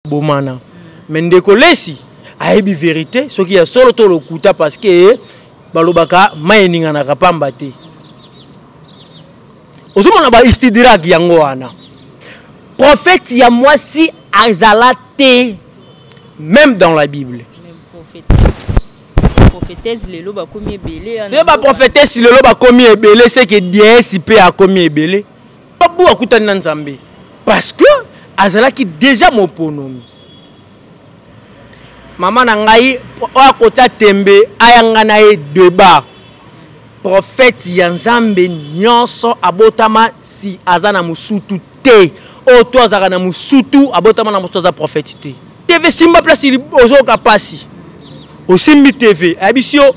Bomana. Mais ndeko Lesi ayebi verite soki ya solo to lokuta parce que balobaka mai eninganaka pamba te. Ozomona ba istidrag yango wana. Prophète ya mwasi azala te même dans la Bible. Prophétesse lelo bakomi ebele. C'est ba prophétesse lelo bakomi ebele c'est que déesse pe akomi ebele. Babu akutani na Nzambe parce que azalaki déjà moponomi. Mama na ngai oyo akota tembe ayanga na ye debat. Prophète ya Nzambe nyonso abotama si aza na musutu te. Oyo to azalaka na musutu abotama na musutu aza prophète te. TV simba place ozoyoka pasi. Osimbi TV ayebisi yo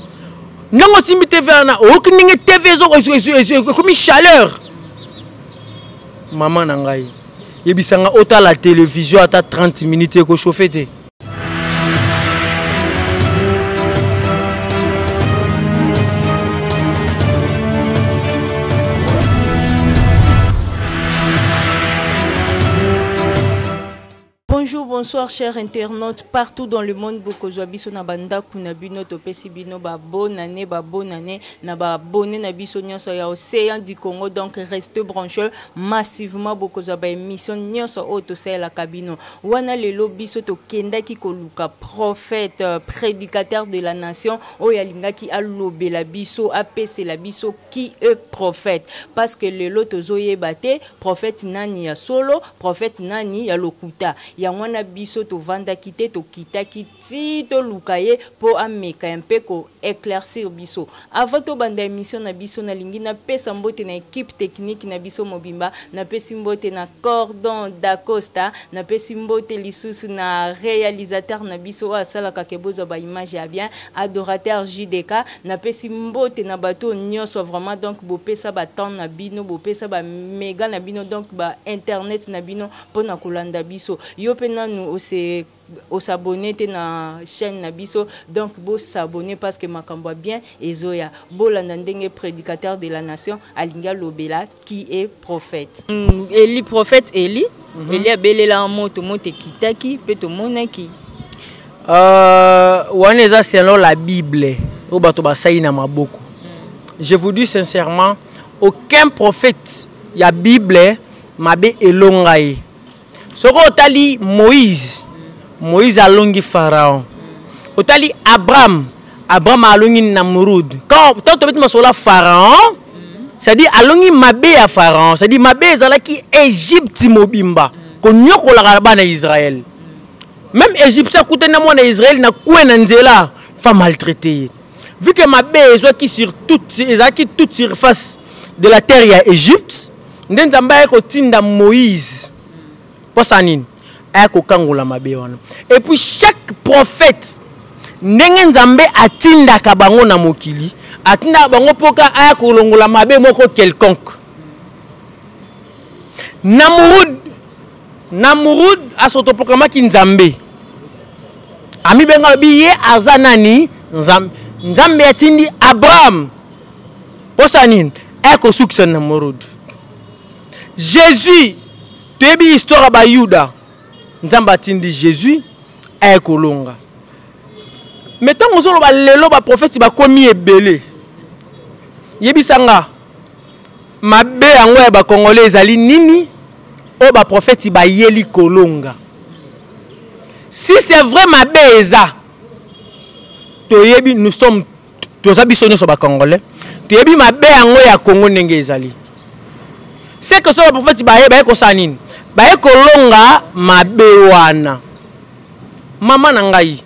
ndenge osimbi TV wana oyoki ndenge TV ekomi chaleur. Mama na ngai yebisa nga otala television ata 30 minutes ekochauffe te. Bonjour, bonsoir chers internautes partout dans le monde bokozwa biso na bandako na bino topesi bino ba bonne année ba bonne année na ba abonné na biso nyonso ya Océan du Congo donc restez branchés massivement bokozwa ba émission nyonso oyo tosalelaka bino wana lelo biso tokendaki koluka prophète euh, prédicateur de la nation oyo alingaki alobela biso apesela biso qui est prophète parce que lelo tozoyeba te Prophète nani ya solo, prophète nani ya lokuta. Yango wana biso tovandaki te, tokitaki ti toluka ye po ameka un peu ko eclaircir biso. Avant tobanda emission na biso, nalingi napesa mbote na equipe technique na biso mobimba. Napesi mbote na Cordon Dacosta, napesi mbote lisusu na realisateur na biso oyo asalaka ke bozwa ba images ya bien, Adorateur JDK. Napesi mbote na bato oyo nioso vraiment donc bopesa ba temps na bino bopesa ba mega na bino donc ba internet na bino pona kolanda biso yo pe nanu ose osabonne te na chaîne na biso donc bo s'abonner parce que makambo ya bien ezoya bolanda ndenge predicateur de la nation alingi alobela qui est prophète mm, Eli prophète Eli mm -hmm. Eli abelela moto moto ekitaki pe tomonaki euh, wana eza selon la bible oyo bato basali na maboko mm. je vous dis sincèrement aucun prophète ya bible mabe elonga ye soki otali moïse moïse alongi pharaon otali abraham abraham alongi namrud quand ntango tobeti masolo ya pharaon c'est-à-dire alongi mabe ya pharaon c'est-à-dire mabe ezalaki egypte mobimba konyokolaka bana ya israel même égyptien akutani na mwana ya israel na kwe na nzela fa maltraite ye vu que mabe ezwaki sur toute ezalaki toute surface de la terre ya egypte nde nzambe aye kotinda moïse mposa nini aya kokangola mabe wana et puis chaque prophète ndenge nzambe atindaka bango na mokili atindaka bango mpoka aya kolongola mabe moko quelconque namurud namurud asotoprokamaki nzambe amibenga alobi ye aza nani nzambe nzambe atindi abraham mposa nini aya kosukisa namurud jésus toyebi histoire ya bayuda nzambe atindi jésus aye kolonga me ntango ozoloba lelo baprofeti bakomi ebele yebisa nga mabe yango ya bakongole ezali nini oyo baprofeti bayeli kolonga si c'est vrai mabe eza toyebi nous sommes toza biso nyonso bacongolais toyebi mabe yango ya congo ndenge ezali se que so baprofeti baye baye kosala nini baye kolonga mabe wana mama na ngai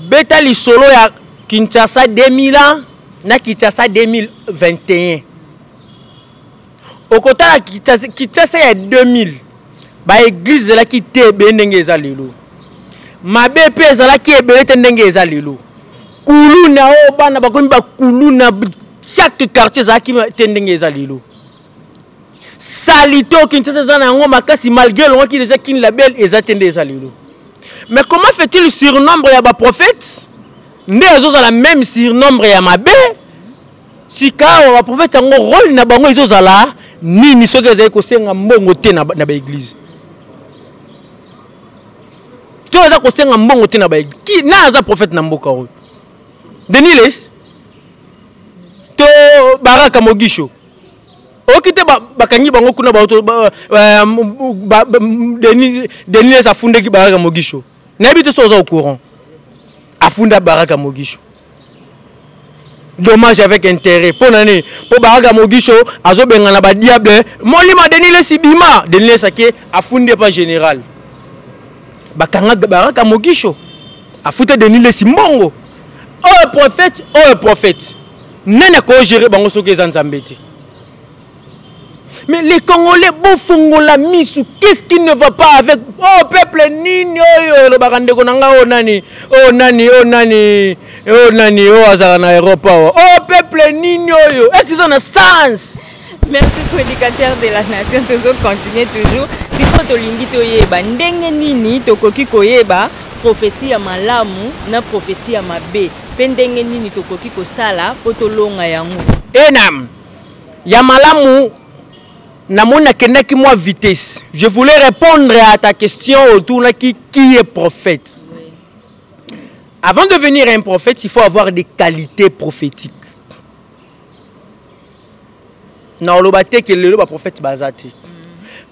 beta lisolo ya kinshasa 2000 ans na kinshasa 2021 okotala kinshasa ya 2000 baeglize ezalaki te ebele ndenge eza lelo mabe mpe ezalaki ebele te ndenge eza lelo kuluna oyo bana bakomi bakuluna chaque quartier ezalaki te ndenge eza lelo salite oyo kinshasa eza na yango makasi malgré elongwaki deja kin label eza te nde eza lelo mais comment fait-il surnombre ya baprophète nde ezozala même surnombre ya mabe sika awa baprofete yango role na bango ezozala nini soki ezali kosenga mbongo te na baeglize? Oyo aza kosenga mbongo te na ba ki na aza prophète na mboka oyo? Denis Lessie to Baraka Mogisho? Oyoki te, bakangi bango kuna. Denis Lessie afundaki Baraka Mogisho. Nayebi te so oza au courant. Afunda Baraka Mogisho, dommage avec intérêt. Mpo na nini? Mpo Baraka Mogisho azobengana badiable. Molima Denis Lessie, bima! Denis Lessie ake, afundi epa général, bakanga Baraka Mogisho, afuta Denis Lessie mbongo. Oyo prophète, oyo prophète nani akogérer bango soki eza Nzambe te? Mais les Congolais, bofongola misu. Qu'est-ce qui ne va pas avec, oh, peuple nini oyo elobaka ndeko na nga oyo nani, oyo nani, oyo nani, oyo nani, oyo azalaka na Europe awa? Oh, peuple nini oyo? Est ce que eza na sens? Merci, prédicateur de la nation. Tozocontinue toujours. Sikoyo tolingi toyeba ndenge nini tokoki koyeba prophétie ya malamu na prophétie ya mabe, mpe ndenge nini tokoki kosala mpo tolonga yango. Enam ya malamu, namoni nakendaki mwa vitesse. Je voulais répondre à ta question otunaki: qui est prophète? Oui. Avant de devenir un prophète, il faut avoir des qualités prophétiques. Na oloba te ke lelo baprophète baza te,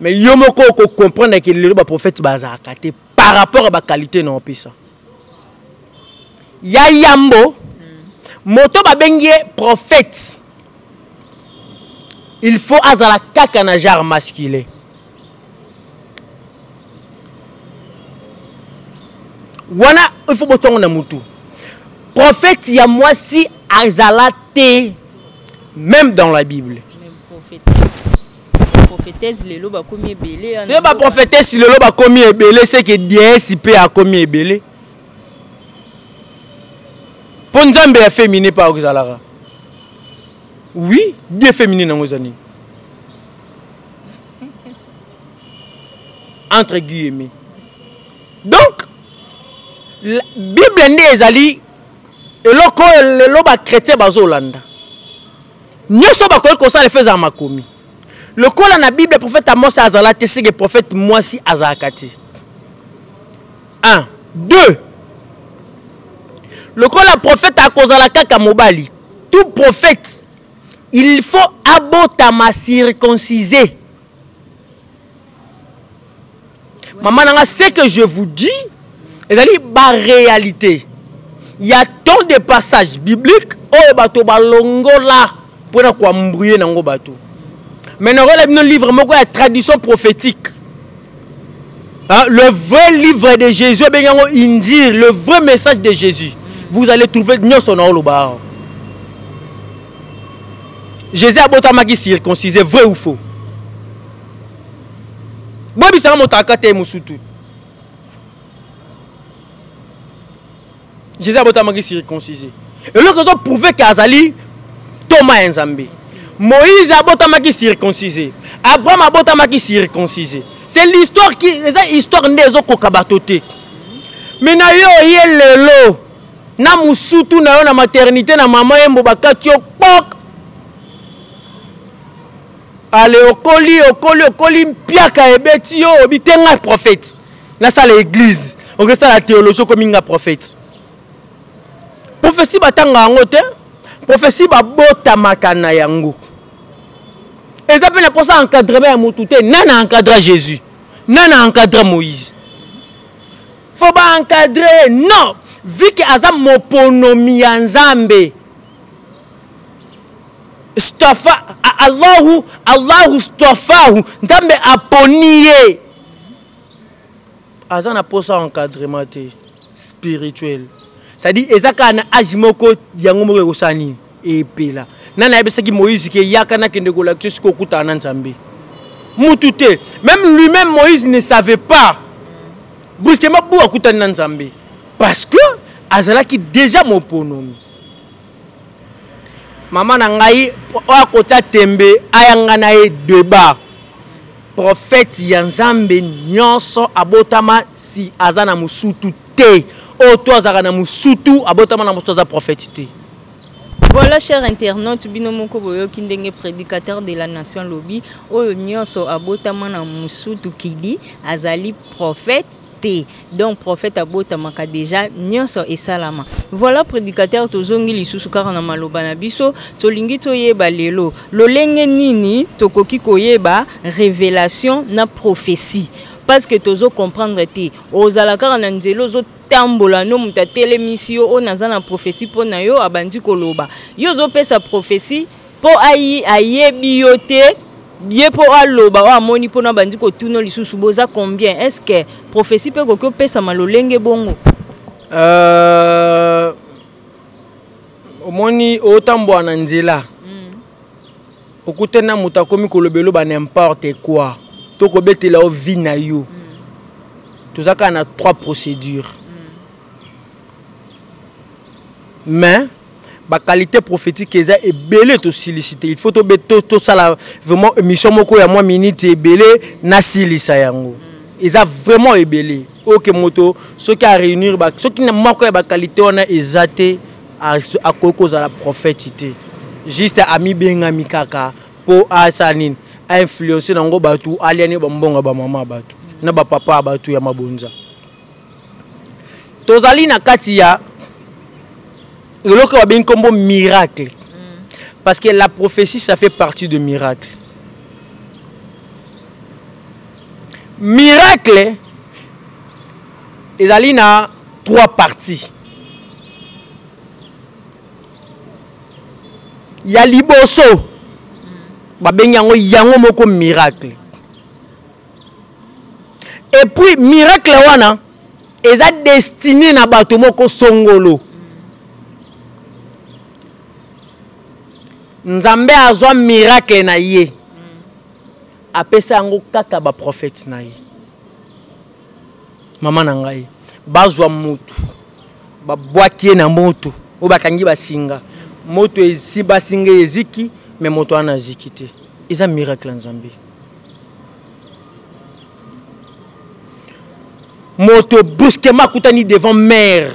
mais yo moko okocomprendre ke lelo baprophète bazalaka te par rapport à baqualité na opesa ya yambo. Moto babengi ye prophète, il faut azala kaka na genre masculin. Wana il faut botiango na mutu. Prophète ya mwasi azala te, même dans la Bible. Prophétesse lelo bakomi ebele. Se baprophétesse lelo bakomi ebele, c'est que déesse mpe akomi ebele, mpo Nzambe ya féminin mpe akozalaka. Oui, dieu féminin nango eza nini, entre guillemets? Donc Bible nde ezali eloko oyo lelo bachrétien bazolanda. Nyonso bakoki kosala efe ezala makomi. Lokola na Bible prophète Amos azala te, seke prophète mwasi azalaka te. 1, 2, lokola prophète akozala kaka mobali, tout prophète, il faut abotama circoncisé. Mama nanga, ce que je vous dis ezali baréalité. Il y a tant de passages bibliques oyo bato balongola mpona koembrouiller nango bato. Mais nakoyela bino livre moko ya tradition prophétique, hein, le vrai livre de Jésus, ebengi yango Injil, le vrai message de Jésus. Vous allez trouver nyonso na oloba awa. Jésus abotamaki circoncisé, vrai ou faux? Boyebisanga, moto akata ye mosutu. Jésus abotamaki circoncisé, eloko ezoprouver ke azali ntoma ya Nzambe. Moïse abotamaki circoncisé, Abraham abotamaki circoncisé. C'est l'histoire qui eza histoire nde ezokoka bato te. Me na yo oye lelo na mosutu na yo na maternité na mama yembo, bakati yo kpok. Ale, okoli, okoli, okoli, mpiaka ebeti yo, obi te nga prophète, nasala église, okesala théologie, okomi nga prophète. Prophétie batanga yango te, prophétie babotamaka na yango. Eza mpe na mposa encadrement ya motu te. Nani encadra Jésus? Nani encadra Moïse? Faut baencadre? Non, vu ke aza moponomi ya Nzambe. Stafa Allahu, Allahu stafahu, Nzambe aponi ye, aza na posa encadrement te spirituel. C'est-à-dire eza kaka na age moko, yango moko ekosala nini? Epela. Nani ayebisaki Moïse ke yaka nakende kolakisa soki okutana na Nzambe? Mutu te. Même lui-même Moïse ne savait pas. Brusquement bu akutani na Nzambe, parce que azalaki déjà moponomi. Mama na ngai, oyo akota tembe, ayanga na ye débat. Prophète ya Nzambe nyonso abotama si aza na mosutu te. Oyo to azalaka na mosutu, abotama na mosutu, aza prophète te. Voilà, cher internaute, bino moko boyoki ndenge prédicateur de la nation lobi: oyo nyonso abotama na mosutu kidi azali prophète. te. Donc prophète abotamaka déjà nyonso esalama. Voilà prédicateur, tozongi lisusu kaka na maloba na biso. Tolingi toyeba lelo lolenge nini tokoki koyeba révélation na prophétie, parce que tozo comprendre te. Ozala kaka na nzela, ozotambola, no moto atelemisi yo: oyo naza na prophétie mpo na yo. Abandi koloba, yo ozopesa prophétie mpo ayebi yo te. Ye mpo aloba oyo amoni mpona abandi kotuna lisusu: boza combien? Est ce que prophétie mpe ekoki opesama lolenge bongo? Omoni, otambola na nzela, okutani na moto, akomi kolobela ba n'importe quoi to kobetela yo vie na yo. Toza kaka na trois procédures, mais baqualité prophétique eza ebele. Tosilisi te, il faut tosala vraiment émission moko ya mwa minute ebele nasilisa yango. Eza vraiment ebele. Oke moto soki aréunir, soki na moko ya baqualité wana eza te, akoki kozala prophète te. Juste amibengami kaka mpo asala nini? Ainfluence nango bato, aliani bambongo bamama bato na bapapa ya bato ya mabonza. Tozali na kati ya eloko babengi nkombo miracle, parce que la prophétie, ça fait partie de miracle. Miracle ezali na trois parties. Ya liboso, babengi yango yango moko miracle. Et puis miracle wana eza destiné na bato moko songolo. Nzambe azwa miracle na ye, apesa yango kaka baprophète na ye. Mama na ngai, bazwa motu, babwaki ye na moto oyo bakangi basinga, moto esi basinga eziki, me moto wana aziki te. Eza miracle ya Nzambe. Moto brusquement akutani devant mer,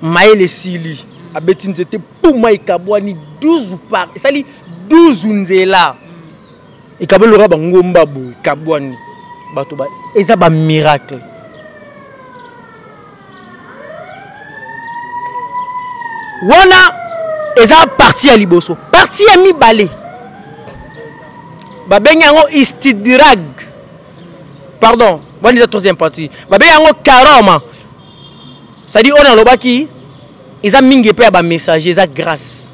mayele esili, abeti nzete puma, ekabwani 12 par, esali 12 nzela, ekabwani lokola bangomba boye, ekabwani bato ba, eza bamiracle. Wana eza partie ya liboso. Partie ya mibale, babengi yango istidrag, pardon, wana eza troisième partie, babengi yango karama. C'est-à-dire oyo nalobaki eza mingi epai ya bamessager, eza grâce,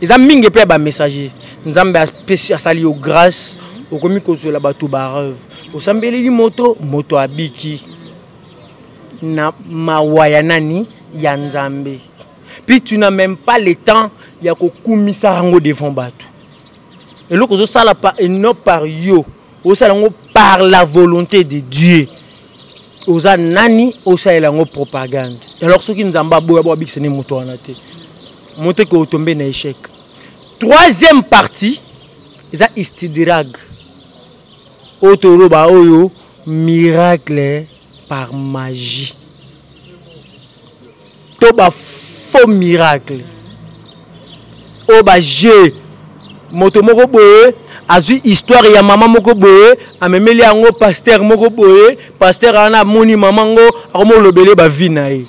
eza mingi epai ya bamessager. Nzambe apesi, asali yo grâce, okomi kozwela bato barêve, osambeleli moto, moto abiki na mawa ya nani? Ya Nzambe. Puis tu n'as même pas le temps ya kokumisa yango devant bato. Eloko ozosala par, et non par yo, osala yango par la volonté de Dieu. Oza nani osalela yango propagande? Alors soki Nzambe aboya bo abikisa nde moto wana te, moto eke otombe na échec. Troisième partie eza istidrag, oyo toloba oyo miracle par magie to bafaux miracle oyo baje. Moto moko boye azwi histoire ya mama moko boye, amemeli yango pasteur moko boye, pasteur wana amoni mama ngo, akomi olobele bavie na ye.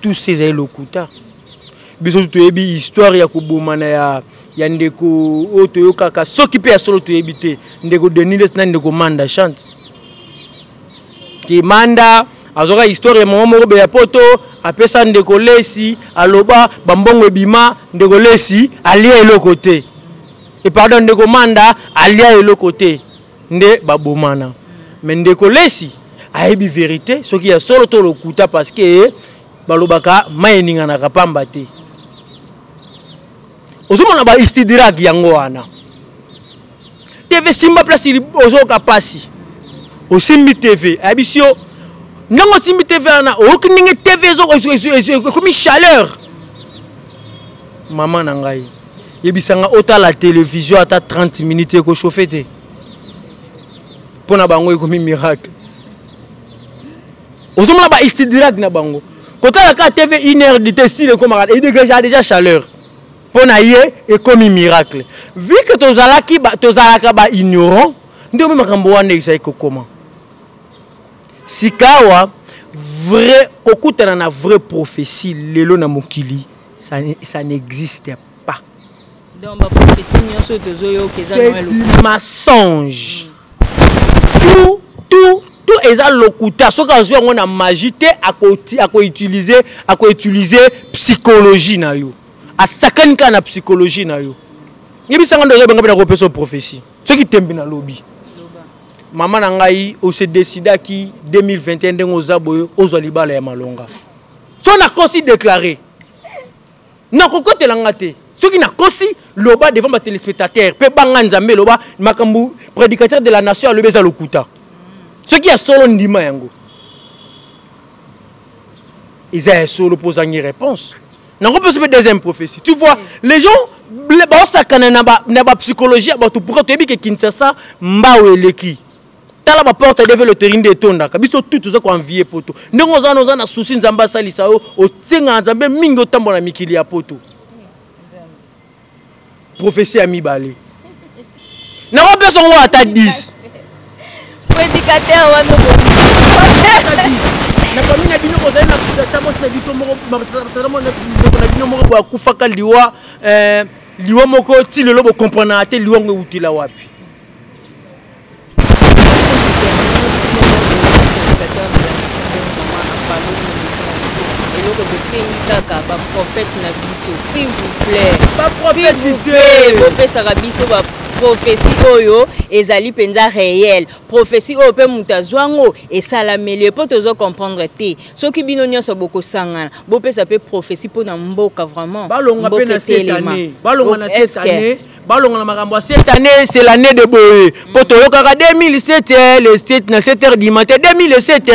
Tout ça ezali lokuta. Biso toyebi histoire ya kobomana ya ndeko oyo toyokaka, soki mpe ya solo toyebi te, ndeko Denis na ndeko Manda Chante, ke Manda azwaka histoire ya mama moko beya poto, apesa ndeko Lesi, aloba bambongo ebima, ndeko Lesi alia eloko te, e pardon, ndeko Manda alia eloko te, nde babomana. Mais ndeko Lesi ayebi vérité soki ya solo to lokuta, parce que balobaka mai eninganaka pamba te. Ozomona ba istidrag yango wana. TV simba place ozoyoka pasi, osimbi TV, ayebisi yo ndenge osimbi TV wana, oyoki ndenge TV ekomi chaleur. Mama na ngai, yebisanga, otala télévision ata 30 minutes, ekochauffe te? Mpo na bango ekomi miracle. Ozomona ba istidrag na bango, kotala kaka TV une heure de te, style ekomaka edégage déjà chaleur, mpo na ye ekomi miracle. Vu que tozalaki, tozalaka baignorant. Nde omi makambo wana ezali kokoma sikawa. Vrai, kokutana na vraie prophétie lelo na mokili, ça n'existe pas. Donc baprophétie nyonso tozoyoka eza du mensonge. Tout, tout, tout eza lokuta. Soki azwi yango na magie te, akoutiliser psychologie na yo, asakani kaka na psychologie na yo. Yebisanga nde ozobenga mpe na kopesa prophétie. Soki tembe, nalobi, mama na ngai, ose décidaki 2021, ndenge oza boye, ozwa libala ya malonga. So nakosi, déclaré, nakokotela te. Soki nakosi, loba devant batéléspectateur mpe banga Nzambe, loba makambo prédicateur de la nation alobi eza lokuta. Soki ya solo, ndima yango eza ya solo mpo ozangi réponse nango. Mpe mpe deuxième prophétie, tu vois, les gens baosakana na bapsychologie ya bato. Pourquoi? Toyebi ke Kinshasa mbao eleki. Tala baporte deve loterie nde etondaka biso tu toza koenvier poto. Ndenge oza wana, oza na souci, Nzambe asalisa yo, otengaka Nzambe mingi, otambola na mikili ya poto. Prophétie ya mibale, nakopesa ngo ata 10. Prédicateur wana. Na famille na bino, kozali na tata mwasi na biso moko, tata na bino moko boye akufaka liwa, liwa moko ti lelo bokomprenaka te liwa ngo eutila wapi. Prédicateur de la nation, ndenge mama apaloli émission na biso, eloko tosengi kaka baprophète na biso, s'il vous plaît, s'il vous plaît, bopesaka biso baprophétie oyo ezali mpenza réel, prophétie oyo mpe moto azwango esalameli, mpo tozo comprendre te. Soki bino nyonso bokosangana, bopesa mpe prophétie mpona mboka vraiment. Balonga mpe na cette année, balonga na cette année, balonga na makambo ya cette année, c'est l'année de boye, mpo toyokaka 2007, le 7 na 7 heures du matin 2007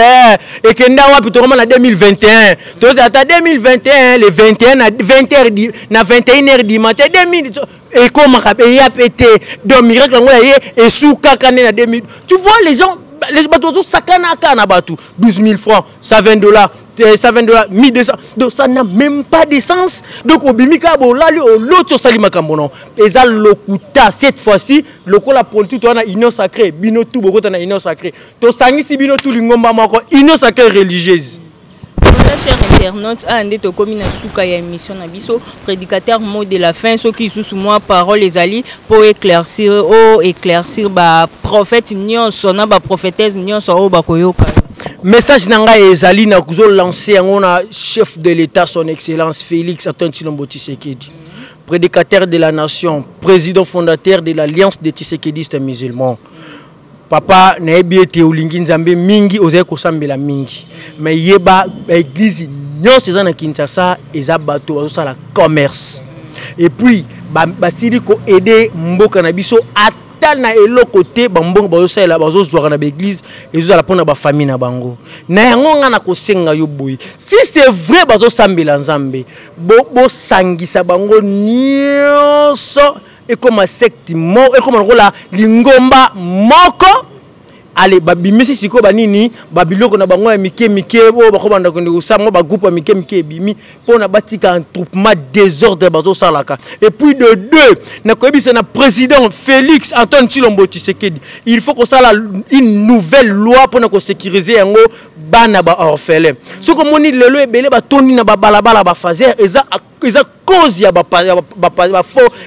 ekenda wapi? Tokoma na 2021, tozala ata 2021 le 21 na 20 heures, na 21 heures du matin 2000 ekomaka, eya mpe te. Donc miracle yango ya ye esukaka nde na 2000. Tu vois, les gens, les bato bazosakana kaka na bato, 12 000 francs, 120 dollars, 120 dollars, 1200. Donc ça n'a même pas de sens. Donc obimi kaka, bolali, oloti, osali makambo. Non, eza lokuta. Cette fois-ci, lokola politique toza na union sacrée, bino tu bokota na union sacrée, tosangisi bino tu lingomba moko, union sacrée religieuse. Voilà, cher internaute, aya nde tokomi na suka ya émission na biso. Prédicateur, mot de la fin, soki lisusu mwa parole ezali mpo éclaircir, o éclaircir baprophète nyonso na baprophétesse nyonso oyo bakoyoka. Message na ngai ezali na kozolancer yango na chef de l'État, Son Excellence Félix Antoine Tshilombo Tshisekedi, prédicateur de la nation, président fondateur de l'Alliance des Tshisekedistes musulmans. Papa, nayebi ete olingi Nzambe mingi, ozali kosambela mingi, mais yeba, baéglise nyonso eza na Kinshasa eza bato bazosala commerce et puis basili koaider mboka na biso ata na eloko te. Bambongo bazosalela, bazozwaka na baéglise, ezozala mpona bafamille na bango. Na yango ngai na kosenga yo boye: si c'est vrai bazosambela Nzambe, bosangisa bango nyonso, ekoma secte moko, ekoma lokola lingomba moko. Ale, babimisi sikoyo banini, babiloko na bango ya mike mike oyo bakobanda kende kosala mwa bagroupe ya mike mike ebimi mpona batika attroupement, désordre bazosalaka. Et puis de deux, nakoyebisa na président Félix Antoine Tshilombo Tshisekedi, il faut kosala une nouvelle loi mpona kosécuriser yango bana baorphelin. Soki omoni lelo ebele batondi na babalabala, bafaser, eza cause ya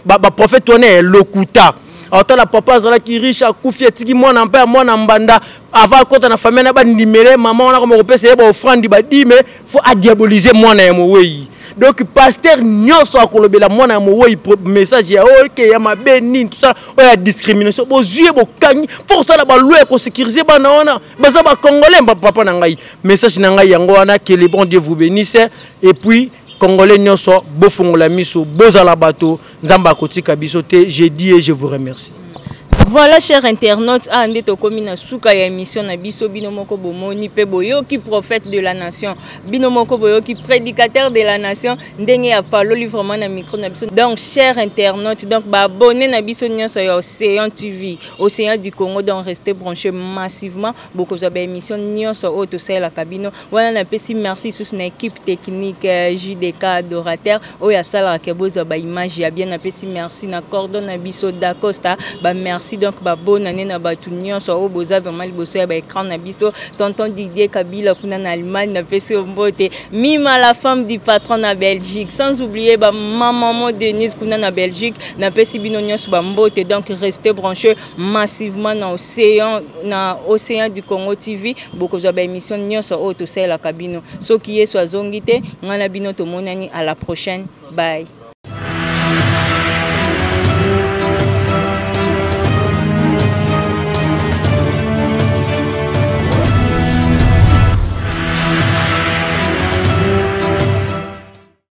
baprophète wana ya lokuta. Aotala papa azalaki riche, akufi, atiki mwana mpe ya mwana mbanda. Avant akɔta na famille na bandimele mama wana, koma kopesa ye baoffrande, badîme, faut adiaboliser mwana ya mowei. Donc pasteur nyonso akolobela mwana ya mowei message ya oke ya mabe, nini, tout ça, oyo ya discrimination, bozwi ye, bokangi. Faut kosala baloi ya kosécuriser bana wana, baza bacongolais. Papa na ngai, message na ngai yango wana. Que le bon Dieu vous bénisse. Et puis Congolais nyonso, bofongola miso, bozala bato, Nzambe akotika biso te. Je dis et je vous remercie. Voilà, cher internaute, ah nde tokomi na suka ya émission na biso. Bino moko bomoni mpe boyoki prophète de la nation, bino moko boyoki prédicateur de la nation ndenge ya paloli vraiment na micro na biso. Donc cher internaute, donc baabonné na biso nyonso ya Océan TV, Océan du Congo, donc restez branché massivement, bokozwa baémission nyonso oyo tosalelaka bino wana. Napesi merci lisusu na équipe technique, JDK adorateur oyo asalaka ke bozwa baimage ya bien. Napesi merci na cordon na biso Dacosta, bamerci. Topesi donc ba bonne année na bato nyonso oyo boza vraiment liboso ya baécran na biso. Tonton Didier Kabila kuna na Allemagne, napesi yo mbote. Mima, la femme du patron, na Belgique, sans oublier bamama Denise kuna na Belgique, napesi bino nyonso bambote. Donc restez branchés massivement na Océan du Congo TV. Bokozwa baémission nyonso oyo tosalelaka bino. Soki Yesu azongi te, ngai na bino tomonani à la prochaine. Bye.